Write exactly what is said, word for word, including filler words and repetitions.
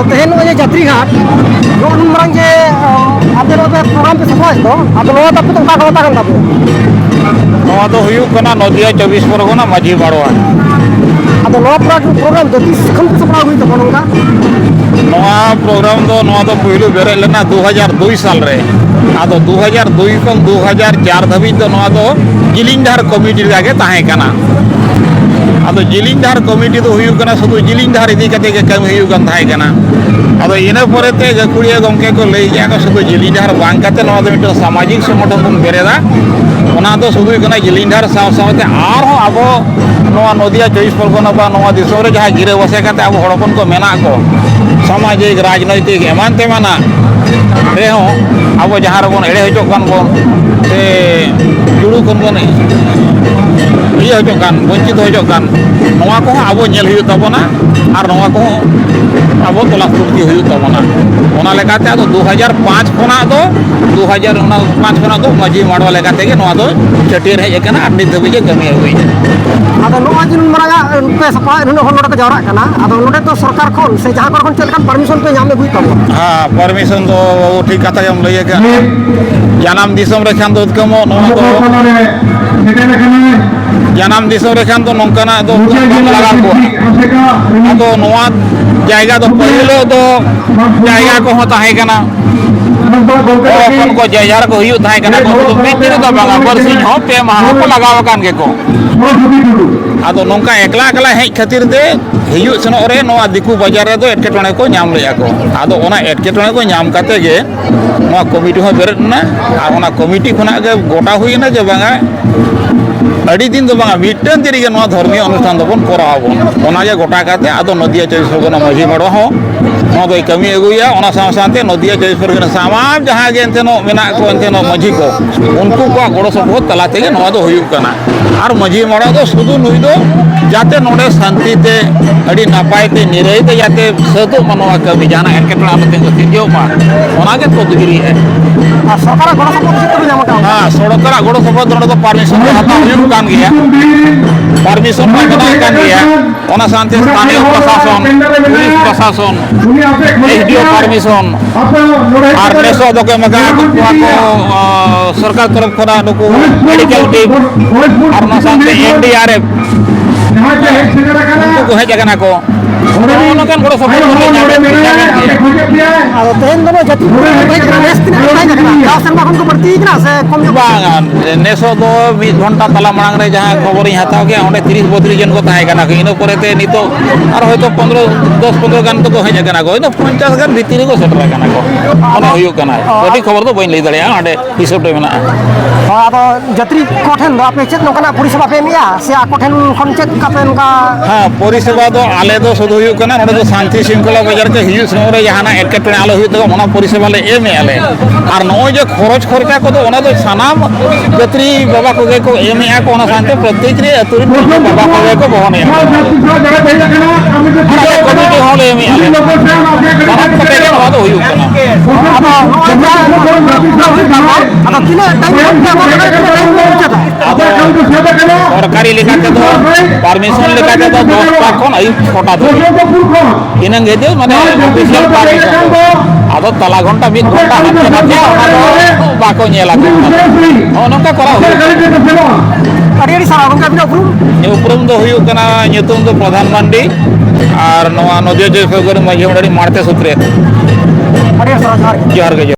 ᱛᱮᱦᱮᱧ ᱱᱚᱜᱼᱚᱭ ᱡᱮ ᱡᱟᱛᱨᱤ ᱜᱷᱟᱴ, ᱱᱚᱜᱼᱚ ᱱᱩᱱ ᱢᱟᱨᱟᱝ ᱡᱮ, ᱟᱯᱮ ᱱᱚᱣᱟ ᱯᱮ ᱯᱨᱳᱜᱨᱟᱢ ᱯᱮ ᱥᱟᱯᱲᱟᱣᱮᱫ ᱫᱚ, ᱟᱫᱚ ᱱᱚᱣᱟ ᱫᱚ ᱟᱯᱮ ᱫᱚ ᱚᱠᱟ ᱜᱟᱶᱛᱟ ᱠᱟᱱ ᱛᱟᱯᱮᱭᱟ? ᱱᱚᱣᱟ ᱫᱚ ᱦᱩᱭᱩᱜ ᱠᱟᱱᱟ ᱱᱚᱫᱤᱭᱟ ᱪᱚᱵᱵᱤᱥ ᱯᱚᱨᱜᱚᱱᱟ ᱢᱟᱹᱡᱷᱤ ᱵᱟᱲᱣᱟ᱾ ᱟᱫᱚ ᱱᱚᱣᱟ ᱯᱨᱳᱜᱨᱟᱢ ᱫᱚ ᱛᱤᱥ ᱠᱷᱚᱱ ᱯᱮ ᱥᱟᱯᱲᱟᱣ ᱟᱹᱜᱩᱭᱮᱫ ᱛᱟᱵᱚᱱᱟ ᱱᱚᱝᱠᱟ? ᱱᱚᱣᱟ ᱯᱨᱳᱜᱨᱟᱢ ᱫᱚ, ᱱᱚᱣᱟ ᱫᱚ ᱯᱩᱭᱞᱩ ᱵᱮᱨᱮᱫ ᱞᱮᱱᱟ ᱫᱩ ᱦᱟᱡᱟᱨ ᱫᱩᱭ ᱥᱟᱞ ᱨᱮ᱾ ᱟᱫᱚ ᱫᱩ ᱦᱟᱡᱟᱨ ᱫᱩᱭ ᱠᱷᱚᱱ ᱫᱩ ᱦᱟᱡᱟᱨ ᱪᱟᱨ ᱫᱷᱟᱹᱵᱤᱡ ᱫᱚ ᱱᱚᱣᱟ ᱫᱚ ᱡᱤᱞᱤᱧ ᱰᱟᱦᱟᱨ ᱠᱚᱢᱤᱴᱤ ᱨᱮᱜᱮ ᱛᱟᱦᱮᱸ ᱠᱟᱱᱟ᱾ ᱟᱫᱚ ᱡᱤᱞᱤᱧ ᱰᱟᱦᱟᱨ ᱠᱚᱢᱤᱴᱤ ᱫᱚ ᱦᱩᱭᱩᱜ ᱠᱟᱱᱟ ᱥᱩᱫᱷᱩ ᱡᱤᱞᱤᱧ ᱰᱟᱦᱟᱨ ᱤᱫᱤ ᱠᱟᱛᱮ ᱜᱮ ᱠᱟᱹᱢᱤ ᱦᱩᱭᱩᱜ ᱠᱟᱱ ᱛᱟᱦᱮᱸ ᱠᱟᱱᱟ᱾ ᱟᱫᱚ ᱤᱱᱟᱹ ᱯᱚᱨᱮ ᱛᱮ ᱜᱟᱹᱠᱷᱩᱲᱤᱭᱟᱹ ᱜᱚᱢᱠᱮ ᱠᱚ ᱞᱟᱹᱭ ᱠᱮᱜᱼᱟ ᱠᱚ, ᱥᱩᱫᱷᱩ ᱡᱤᱞᱤᱧ ᱰᱟᱦᱟᱨ ᱵᱟᱝ ᱠᱟᱛᱮ ᱱᱚᱣᱟ ᱫᱚ ᱢᱤᱫᱴᱟᱝ ᱥᱟᱢᱟᱡᱤᱠ ᱥᱚᱝᱜᱚᱴᱷᱚᱱ ᱵᱚᱱ ᱵᱮᱨᱮᱫᱟ᱾ ᱚᱱᱟ ᱫᱚ ᱥᱩᱫᱷᱩ ᱦᱩᱭᱩᱜ ᱠᱟᱱᱟ ᱡᱤᱞᱤᱧ ᱰᱟᱦᱟᱨ ᱥᱟᱶ ᱥᱟᱶᱛᱮ ᱟᱨᱦᱚᱸ ᱟᱵᱚ ᱱᱚᱣᱟ ᱱᱚᱫᱤᱭᱟ ᱪᱚᱵᱵᱤᱥ ᱯᱚᱨᱜᱚᱱᱟ ᱵᱟ ᱱᱚᱣᱟ ᱫᱤᱥᱚᱢ ᱨᱮ ᱡᱟᱦᱟᱸ ᱜᱤᱨᱟᱹ ᱵᱟᱥᱮ ᱠᱟᱛᱮ ᱟᱵᱚ ᱦᱚᱲ ᱦᱚᱯᱚᱱ ᱠᱚ ᱢᱮᱱᱟᱜ ᱠᱚ, ᱥᱟᱢᱟᱡᱤᱠ, ᱨᱟᱡᱽᱱᱳᱭᱛᱤᱠ ᱮᱢᱟᱱ ᱛᱮᱢᱟᱱᱟᱜ ᱨᱮᱦᱚᱸ ᱟᱵᱚ ᱡᱟᱦᱟᱸ ᱨᱮᱵᱚᱱ ᱮᱲᱮ ᱦᱚᱪᱚᱜ ᱠᱟᱱ ᱵᱚᱱ, ᱥᱮ ᱡᱩᱲᱩ ᱠᱷᱚᱱ ᱵᱚᱱ ᱤᱭᱟᱹ ᱦᱚᱪᱚᱜ ᱠᱟᱱ, ᱵᱚᱧᱪᱤᱛ ᱦᱚᱪᱚᱜ ᱠᱟᱱ, ᱱᱚᱣᱟ ᱠᱚᱦᱚᱸ ᱟᱵᱚ ᱧᱮᱞ ᱦᱩᱭᱩᱜ ᱛᱟᱵᱚᱱᱟ᱾ ᱟᱨ ᱱᱚᱣᱟ ᱠᱚᱦᱚᱸ ᱟᱵᱚ ᱛᱚᱞᱟᱥ ᱛᱩᱱᱠᱷᱤ ᱦᱩᱭᱩᱜ ᱛᱟᱵᱚᱱᱟ᱾ ᱚᱱᱟ ᱞᱮᱠᱟᱛᱮ ᱟᱫᱚ ᱫᱩ ᱦᱟᱡᱟᱨ ᱯᱟᱸᱪ ᱠᱷᱚᱱᱟᱜ ᱫᱚ, ᱫᱩ ᱦᱟᱡᱟᱨ ᱚᱱᱟ ᱯᱟᱸᱪ ᱠᱷᱚᱱᱟᱜ ᱫᱚ ᱢᱟᱹᱡᱷᱤ ᱢᱟᱰᱣᱟ ᱞᱮᱠᱟ ᱛᱮᱜᱮ ᱱᱚᱣᱟ ᱫᱚ ᱪᱷᱟᱹᱴᱭᱟᱹᱨ ᱦᱮᱡ ᱟᱠᱟᱱᱟ ᱟᱨ ᱱᱤᱛ ᱫᱷᱟᱹᱵᱤᱡ ᱮ ᱠᱟᱹᱢᱤ ᱟᱹᱜᱩᱭᱮᱫᱟ᱾ ᱟᱫᱚ ᱱᱚᱜᱼᱚᱭ ᱡᱮ ᱱᱩᱱ ᱢᱟᱨᱟᱝ ᱟᱜ ᱯᱮ ᱥᱟᱯᱲᱟᱣᱮᱫ, ᱱᱩᱱᱟᱹᱜ ᱦᱚᱲ ᱱᱚᱰᱮ ᱠᱚ ᱡᱟᱣᱨᱟᱜ ᱠᱟᱱᱟ, ᱟᱫᱚ ᱱᱚᱰᱮ ᱫᱚ ᱥᱚᱨᱠᱟᱨ ᱠᱷᱚᱱ ᱥᱮ ᱡᱟᱦᱟᱸ ᱠᱚᱨᱮ ᱠᱷᱚᱱ ᱪᱮᱫ ᱞᱮᱠᱟᱱ ᱯᱟᱨᱢᱤᱥᱚᱱ ᱯᱮ ᱧᱟᱢ ᱟᱹᱜᱩᱭᱮᱫ ᱛᱟᱵᱚᱱᱟ? ᱦᱮᱸ, ᱯᱟᱨᱢᱤᱥᱚᱱ ᱫᱚ ᱵᱟᱹᱵᱩ ᱴᱷᱤᱠ ᱠᱟᱛᱷᱟ ᱜᱮᱢ ᱞᱟᱹᱭ ᱟᱠᱟᱫᱼᱟ᱾ ᱡᱟᱱᱟᱢ ᱫᱤᱥᱚᱢ ᱨᱮ ᱠᱷᱟᱱ ᱫᱚ ᱩᱛᱠᱟᱹᱢᱚᱜ, ᱱᱚᱣᱟ ᱫᱚ ᱡᱟᱱᱟᱢ ᱫᱤᱥᱚᱢ ᱨᱮ ᱠᱷᱟᱱ ᱫᱚ ᱱᱚᱝᱠᱟᱱᱟᱜ ᱫᱚ ᱵᱟᱝ ᱞᱟᱜᱟᱣ ᱠᱚᱣᱟ᱾ ᱟᱫᱚ ᱱᱚᱣᱟ ᱡᱟᱭᱜᱟ ᱫᱚ ᱯᱟᱹᱦᱤᱞ ᱫᱚ ᱡᱟᱭᱜᱟ ᱠᱚᱦᱚᱸ ᱛᱟᱦᱮᱸ ᱠᱟᱱᱟ, ᱦᱚᱲ ᱦᱚᱯᱚᱱ ᱠᱚ ᱡᱮ ᱡᱟᱦᱟᱸ ᱨᱮᱠᱚ ᱦᱩᱭᱩᱜ ᱛᱟᱦᱮᱸ ᱠᱟᱱᱟ ᱠᱚ, ᱩᱱᱠᱩ ᱫᱚ ᱢᱤᱫ ᱫᱤᱱ ᱨᱮᱫᱚ ᱵᱟᱝᱟ, ᱵᱟᱨᱥᱤᱧ ᱦᱚᱸ ᱯᱮ ᱢᱟᱦᱟ ᱦᱚᱸᱠᱚ ᱞᱟᱜᱟᱣ ᱟᱠᱟᱱ ᱜᱮᱠᱚ᱾ ᱟᱫᱚ ᱱᱚᱝᱠᱟ ᱮᱠᱞᱟ ᱮᱠᱞᱟ ᱦᱮᱡ ᱠᱷᱟᱹᱛᱤᱨ ᱛᱮ ᱦᱤᱡᱩᱜ ᱥᱮᱱᱚᱜ ᱨᱮ ᱱᱚᱣᱟ ᱫᱤᱠᱩ ᱵᱟᱡᱟᱨ ᱨᱮᱫᱚ ᱮᱴᱠᱮᱴᱚᱬᱮ ᱠᱚ ᱧᱟᱢ ᱞᱮᱫᱼᱟ ᱠᱚ᱾ ᱟᱫᱚ ᱚᱱᱟ ᱮᱴᱠᱮᱴᱚᱬᱮ ᱠᱚ ᱧᱟᱢ ᱠᱟᱛᱮ ᱜᱮ ᱱᱚᱣᱟ ᱠᱚᱢᱤᱴᱤ ᱦᱚᱸ ᱵᱮᱨᱮᱫ ᱮᱱᱟ᱾ ᱟᱨ ᱚᱱᱟ ᱠᱚᱢᱤᱴᱤ ᱠᱷᱚᱱᱟᱜ ᱜᱮ ᱜᱚᱴᱟ ᱦᱩᱭᱮᱱᱟ ᱡᱮ ᱵᱟᱝᱟ, ᱟᱹᱰᱤ ᱫᱤᱱ ᱫᱚ ᱵᱟᱝᱟ, ᱢᱤᱫᱴᱟᱝ ᱫᱤᱱ ᱨᱮᱜᱮ ᱱᱚᱣᱟ ᱫᱷᱚᱨᱢᱤᱭᱚ ᱚᱱᱩᱥᱴᱷᱟᱱ ᱫᱚᱵᱚᱱ ᱠᱚᱨᱟᱣ ᱟᱵᱚᱱ᱾ ᱚᱱᱟᱜᱮ ᱜᱚᱴᱟ ᱠᱟᱛᱮ ᱟᱫᱚ ᱱᱚᱫᱤᱭᱟ ᱪᱚᱵᱵᱤᱥ ᱯᱚᱨᱜᱚᱱᱟ ᱢᱟᱹᱡᱷᱤ ᱢᱟᱰᱣᱟ ᱦᱚᱸ ᱱᱚᱣᱟ ᱫᱚᱭ ᱠᱟᱹᱢᱤ ᱟᱹᱜᱩᱭᱟ᱾ ᱚᱱᱟ ᱥᱟᱶ ᱥᱟᱶᱛᱮ ᱱᱚᱫᱤᱭᱟ ᱡᱚᱭᱯᱩᱨ ᱨᱮᱱ ᱥᱟᱱᱟᱢ ᱡᱟᱦᱟᱸ ᱜᱮ ᱮᱱᱛᱮ ᱱᱚᱜ ᱢᱮᱱᱟᱜ ᱠᱚ, ᱮᱱᱛᱮ ᱱᱚᱜ ᱢᱟᱹᱡᱷᱤ ᱠᱚ, ᱩᱱᱠᱩ ᱠᱚᱣᱟᱜ ᱜᱚᱲᱚ ᱥᱚᱯᱚᱦᱚᱫ ᱛᱟᱞᱟ ᱛᱮᱜᱮ ᱱᱚᱣᱟ ᱫᱚ ᱦᱩᱭᱩᱜ ᱠᱟᱱᱟ᱾ ᱟᱨ ᱢᱟᱹᱡᱷᱤ ᱢᱟᱰᱣᱟ ᱫᱚ ᱥᱩᱫᱷᱩ ᱱᱩᱭ ᱫᱚ ᱡᱟᱛᱮ ᱱᱚᱰᱮ ᱥᱟᱱᱛᱤ ᱛᱮ, ᱟᱹᱰᱤ ᱱᱟᱯᱟᱭ ᱛᱮ, ᱱᱤᱨᱟᱹᱭ ᱛᱮ ᱡᱟᱛᱮ ᱥᱟᱹᱛᱚᱜ ᱢᱟ ᱱᱚᱣᱟ ᱠᱟᱹᱢᱤ, ᱡᱟᱦᱟᱱᱟᱜ ᱮᱴᱠᱮᱴᱚᱬᱮ ᱟᱞᱚ ᱛᱤᱸᱜᱩ ᱥᱤᱨᱡᱟᱹᱜ ᱢᱟ, ᱚᱱᱟ ᱜᱮ ᱛᱚᱫᱵᱤᱨᱤ ᱟᱭ᱾ ᱟᱨ ᱥᱚᱨᱠᱟᱨᱟᱜ ᱜᱚᱲᱚ ᱥᱚᱯᱚᱦᱚᱫ ᱪᱮᱫ ᱠᱚᱯᱮ ᱧᱟᱢ ᱟᱠᱟᱫᱟ? ᱦᱮᱸ, ᱥᱚᱨᱠᱟᱨᱟᱜ ᱜᱚᱲᱚ ᱥᱚᱯᱚᱦᱚᱫ ᱱᱚᱰᱮ ᱫᱚ ᱯᱟᱨᱢᱤᱥᱚᱱ ᱠᱚ ᱦᱟᱛᱟᱣ ᱦᱩᱭᱩᱜ ᱠᱟᱱ ᱜᱮᱭᱟ, ᱯᱟᱨᱢᱤᱥᱚᱱ ᱠᱚ ᱢᱮᱱᱟᱜ ᱠᱟᱱ ᱜᱮᱭᱟ᱾ ᱚᱱᱟ ᱥᱟᱶᱛᱮ ᱥᱛᱷᱟᱱᱤᱭᱚ ᱯᱨᱚᱥᱟᱥᱚᱱ, ᱯᱩᱞᱤᱥ ᱯᱨᱚᱥᱟᱥᱚᱱ, ᱮᱥ ᱰᱤ ᱳ ᱯᱟᱨᱢᱤᱥᱚᱱ ᱟᱨ ᱱᱮᱥᱚᱜ ᱫᱚᱠᱚ ᱮᱢ ᱟᱠᱟᱫ ᱠᱚᱣᱟ ᱠᱚ, ᱟᱸ, ᱥᱚᱨᱠᱟᱨ ᱛᱚᱨᱚᱯ ᱠᱷᱚᱱᱟᱜ ᱱᱩᱠᱩ ᱢᱮᱰᱤᱠᱮᱞ ᱴᱤᱢ ᱟᱨ ᱚᱱᱟ ᱥᱟᱶᱛᱮ ᱮᱱ ᱰᱤ ᱟᱨ ᱮᱯᱷ ᱩᱱᱠᱩ ᱠᱚ ᱦᱮᱡ ᱟᱠᱟᱱᱟ ᱠᱚ᱾ ᱱᱚᱜᱼᱚ ᱱᱚᱝᱠᱟᱱ ᱜᱚᱲᱚ ᱥᱚᱯᱚᱦᱚᱫ ᱠᱚᱞᱮ ᱧᱟᱢᱮᱫ ᱠᱟᱱ ᱜᱮᱭᱟ᱾ ᱟᱫᱚ ᱛᱮᱦᱮᱧ ᱫᱚ ᱪᱮᱫ ᱠᱚ ᱦᱮᱡ ᱟᱠᱟᱱᱟ? ᱱᱮᱥ ᱛᱤᱱᱟᱹᱜ ᱠᱚ ᱦᱮᱡ ᱟᱠᱟᱱᱟ? ᱡᱟᱣ ᱥᱮᱨᱢᱟ ᱠᱷᱚᱱ ᱠᱚ ᱵᱟᱹᱲᱛᱤ ᱟᱠᱟᱱᱟ ᱥᱮ ᱠᱚᱢ ᱧᱚᱜ? ᱵᱟᱝᱟ, ᱱᱮᱥᱚᱜ ᱫᱚ ᱢᱤᱫ ᱜᱷᱚᱱᱴᱟ ᱛᱟᱞᱟ ᱢᱟᱲᱟᱝ ᱨᱮ ᱡᱟᱦᱟᱸ ᱠᱷᱚᱵᱚᱨᱤᱧ ᱦᱟᱛᱟᱣ ᱠᱮᱫᱟ, ᱚᱸᱰᱮ ᱛᱤᱨᱤᱥ ᱵᱚᱛᱨᱤᱥ ᱡᱚᱱ ᱠᱚ ᱛᱟᱦᱮᱸ ᱠᱟᱱᱟ᱾ ᱤᱱᱟᱹ ᱯᱚᱨᱮᱛᱮ ᱱᱤᱛᱚᱜ ᱟᱨ ᱦᱚᱭᱛᱳ ᱯᱚᱱᱨᱚ, ᱫᱚᱥ ᱯᱚᱱᱨᱚ ᱜᱟᱱ ᱫᱚᱠᱚ ᱦᱮᱡ ᱟᱠᱟᱱᱟ ᱠᱚ, ᱦᱚᱭᱛᱳ ᱯᱚᱧᱪᱟᱥ ᱜᱟᱱ ᱵᱷᱤᱛᱤᱨ ᱨᱮᱠᱚ ᱥᱮᱴᱮᱨ ᱟᱠᱟᱱᱟ ᱠᱚ, ᱢᱚᱱᱮ ᱦᱩᱭᱩᱜ ᱠᱟᱱᱟ᱾ ᱥᱚᱴᱷᱤᱠ ᱠᱷᱚᱵᱚᱨ ᱫᱚ ᱵᱟᱹᱧ ᱞᱟᱹᱭ ᱫᱟᱲᱮᱭᱟᱜᱼᱟ, ᱚᱸᱰᱮ ᱦᱤᱥᱟᱹᱵ ᱨᱮ ᱢᱮᱱᱟᱜᱼᱟ᱾ ᱦᱚᱸ, ᱟᱫᱚ ᱡᱟᱛᱨᱤ ᱠᱚ ᱴᱷᱮᱱ ᱫᱚ ᱟᱯᱮ ᱪᱮᱫ ᱱᱚᱝᱠᱟᱱᱟᱜ ᱯᱚᱨᱤᱥᱮᱵᱟ ᱯᱮ ᱮᱢᱮᱜᱼᱟ ᱥᱮ ᱟᱠᱚ ᱴᱷᱮᱱ ᱠᱷᱚᱱ ᱪᱮᱫ ᱞᱮᱠᱟ ᱯᱮ ᱱᱚᱝᱠᱟ? ᱦᱮᱸ, ᱯᱚᱨᱤᱥᱮᱵᱟ ᱫᱚ ᱟᱞᱮ ᱫᱚ ᱥᱩᱫᱷᱩ ᱦᱩᱭᱩᱜ ᱠᱟᱱᱟ, ᱱᱚᱰᱮ ᱫᱚ ᱥᱟᱱᱛᱤ ᱥᱤᱝᱠᱷᱚᱞᱟ ᱵᱚᱡᱟᱭ ᱨᱮ ᱦᱤᱡᱩᱜ ᱥᱮᱱᱚᱜ ᱨᱮ ᱡᱟᱦᱟᱱᱟᱜ ᱮᱴᱠᱮᱴᱚᱬᱮ ᱟᱞᱚ ᱦᱩᱭᱩᱜ ᱛᱟᱠᱚ, ᱚᱱᱟ ᱯᱚᱨᱤᱥᱮᱵᱟ ᱞᱮ ᱮᱢᱮᱜᱼᱟ ᱞᱮ᱾ ᱟᱨ ᱱᱚᱜᱼᱚᱭ ᱡᱮ ᱠᱷᱚᱨᱚᱪ ᱠᱷᱚᱨᱪᱟ ᱠᱚᱫᱚ, ᱚᱱᱟ ᱫᱚ ᱥᱟᱱᱟᱢ ᱡᱟᱛᱨᱤ ᱵᱟᱵᱟ ᱠᱚᱜᱮ ᱠᱚ ᱮᱢᱮᱜᱼᱟ ᱠᱚ, ᱚᱱᱟ ᱥᱟᱶᱛᱮ ᱯᱨᱚᱛᱮᱠ ᱨᱮ ᱟᱹᱛᱩ ᱨᱮᱱ ᱵᱟᱵᱟ ᱠᱚᱜᱮ ᱠᱚ ᱵᱚᱦᱚᱱᱮᱜᱼᱟ᱾ ᱟᱨ ᱟᱞᱮ ᱠᱚᱢᱤᱴᱤ ᱦᱚᱸᱞᱮ ᱮᱢᱮᱜᱼᱟ ᱞᱮ᱾ ᱥᱟᱱᱟᱢ ᱠᱚᱛᱮ ᱜᱮ ᱱᱚᱣᱟ ᱫᱚ ᱦᱩᱭᱩᱜ ᱠᱟᱱᱟ᱾ ᱟᱫᱚ ᱱᱚᱜᱼᱚᱭ ᱡᱟᱦᱟᱸ ᱟᱫᱚ ᱛᱤᱱᱟᱹᱜ ᱴᱟᱭᱤᱢ ᱠᱷᱚᱱ ᱯᱮ ᱮᱢᱚᱜ ᱠᱟᱱᱟ, ᱛᱤᱱᱟᱹᱜ ᱴᱟᱭᱤᱢ ᱯᱮ ᱢᱩᱪᱟᱹᱫᱟ? ᱟᱫᱚ ᱥᱚᱨᱠᱟᱨᱤ ᱞᱮᱠᱟ ᱛᱮᱫᱚ, ᱯᱟᱨᱢᱤᱥᱚᱱ ᱞᱮᱠᱟ ᱛᱮᱫᱚ ᱫᱚᱥᱴᱟ ᱠᱷᱚᱱ ᱟᱹᱭᱩᱵ ᱪᱷᱚᱴᱟ ᱫᱷᱟᱹᱵᱤᱡ᱾ ᱤᱱᱟᱹᱝ ᱜᱮ ᱡᱮ ᱢᱟᱱᱮ ᱚᱯᱷᱤᱥᱤᱭᱟᱞ ᱯᱟᱨᱢᱤᱥᱚᱱ ᱫᱚ᱾ ᱟᱫᱚ ᱛᱟᱞᱟ ᱜᱷᱚᱱᱴᱟ, ᱢᱤᱫ ᱜᱷᱚᱱᱴᱟ ᱦᱟᱱᱛᱮ ᱱᱟᱛᱮ, ᱚᱱᱟ ᱫᱚ ᱵᱟᱠᱚ ᱧᱮᱞᱟ ᱠᱚ᱾ ᱚᱱᱟ ᱫᱚ ᱱᱚᱜᱼᱚ ᱱᱚᱝᱠᱟ ᱠᱚᱨᱟᱣ ᱦᱩᱭᱩᱜ ᱠᱟᱱᱟ᱾ ᱟᱹᱰᱤ ᱟᱹᱰᱤ ᱥᱟᱨᱦᱟᱣ ᱜᱚᱢᱠᱮ, ᱟᱹᱵᱤᱱᱟᱜ ᱩᱯᱨᱩᱢ? ᱤᱧᱟᱹᱜ ᱩᱯᱨᱩᱢ ᱫᱚ ᱦᱩᱭᱩᱜ ᱠᱟᱱᱟ, ᱧᱩᱛᱩᱢ ᱫᱚ ᱯᱨᱚᱫᱷᱟᱱ ᱢᱟᱱᱰᱤ, ᱟᱨ ᱱᱚᱣᱟ ᱱᱚᱫᱤᱭᱟ ᱡᱚᱭᱯᱩᱨ ᱜᱚᱲ ᱢᱟᱹᱡᱷᱤ ᱢᱚᱬᱮ ᱟᱹᱰᱤ ᱢᱟᱲᱛᱮ ᱥᱩᱛᱨᱮᱛ᱾ ᱟᱹᱰᱤ ᱟᱹᱰᱤ ᱥᱟᱨᱦᱟᱣ, ᱡᱚᱦᱟᱨ ᱜᱮ᱾ ᱡᱚᱦᱟᱨ ᱜᱮ, ᱡᱚᱦᱟᱨ᱾